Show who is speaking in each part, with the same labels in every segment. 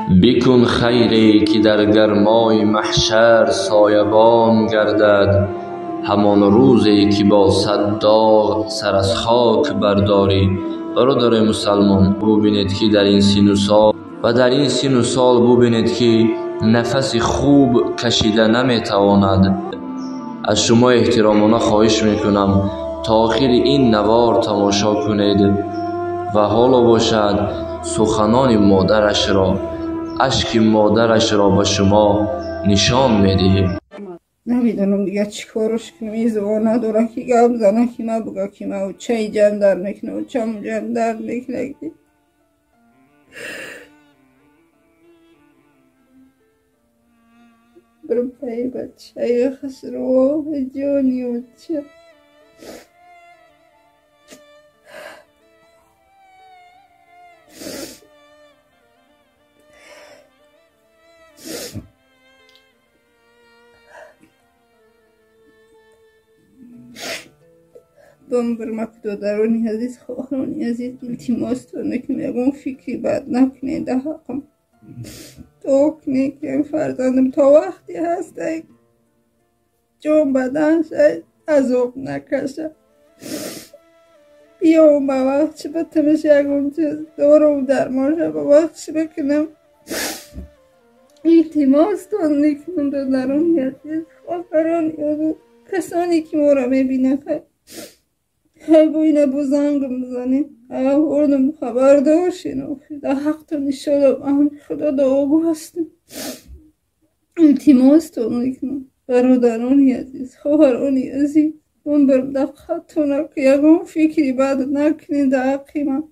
Speaker 1: Бикун хайре, ки дар гармои маҳшар соябон гардад, ҳамон рӯзе, ки бо сад доғ сар аз хок бардорӣ. Бародарои мусалмон, бубинед, ки дар ин сину сол ва дар ин сину сол бубинед, ки нафаси хуб кашида наметавонад. Аз шумо эҳтиромона хоҳиш мекунам, то охири ин навор тамошо кунед ва ҳоло бошад суханони модарашро, ашки модарашро ба шумо нишон медиҳем.
Speaker 2: Намедонам дигар чӣ корш кунам. Ин зубон надора, ки гап зана, ки ма буга, ки ма учаи ҷам дард мекуна, учам ҷам дард мекуна. Барм паи бачаи хасро, ҷони уча. Бамбармак, додарони азиз, хоҳарони азиз, илтимостон мекунам, ягон фикри бад накунед дар ҳаққам. Дуо кунед, ки фарзандам то вақте ҳаста, ҷон бадан шад, азоб накашад. Биём ба вақтши батамаш ягон чиз дору дармонша ба вақтши бикунам. Илтимостон мекунам, додарони азиз, хоҳарони азиз, касоне ки моро мебинанд, хай бо ина бо зангам бизанед, аҳволам хабардор шин. Дар ҳақтон иншолло ба ҳамри Худо дуогӯ ҳастем. Илтимостон мекунам, бародарони азиз, хоҳарони азиз, бумбарм дар хатона, ки ягон фикри бад накунед дар ҳаққи ман.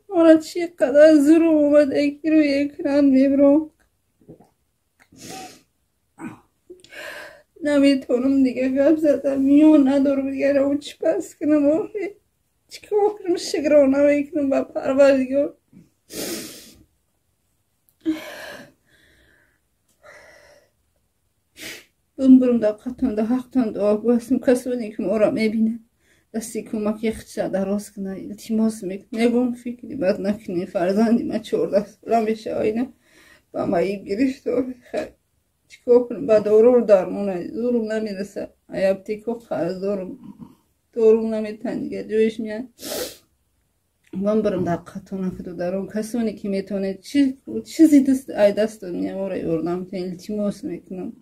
Speaker 2: Мора чӣ қадар зулм омада, ки рӯи экран мебиром. Наметавонам дигар гап задан, миён надорам дигар, чӣ пас кунам охи, чӣ кор кунам? Шукрона мекунам ба Парвардигор. Бумбурум дар қатон, дар ҳақтон дуогӯ ҳастем. Касоне ки моро мебинанд, дасти кӯмаки худша дароз кунад, илтимос мекунам, ягон фикри бад накунед. Фарзанди ман 14 сола мешава, ина ба маиб гирифтор. Чӣ кор кунам? Ба дору дармон зурум намерасад, аптеко қарздорум, дорум наметан, дигар ҷоиш меяд. Бамбарам дар қатона, додарон, касоне ки метавонед, чизи ай дастон мея, моро ёрдам кунед, илтимос мекунам.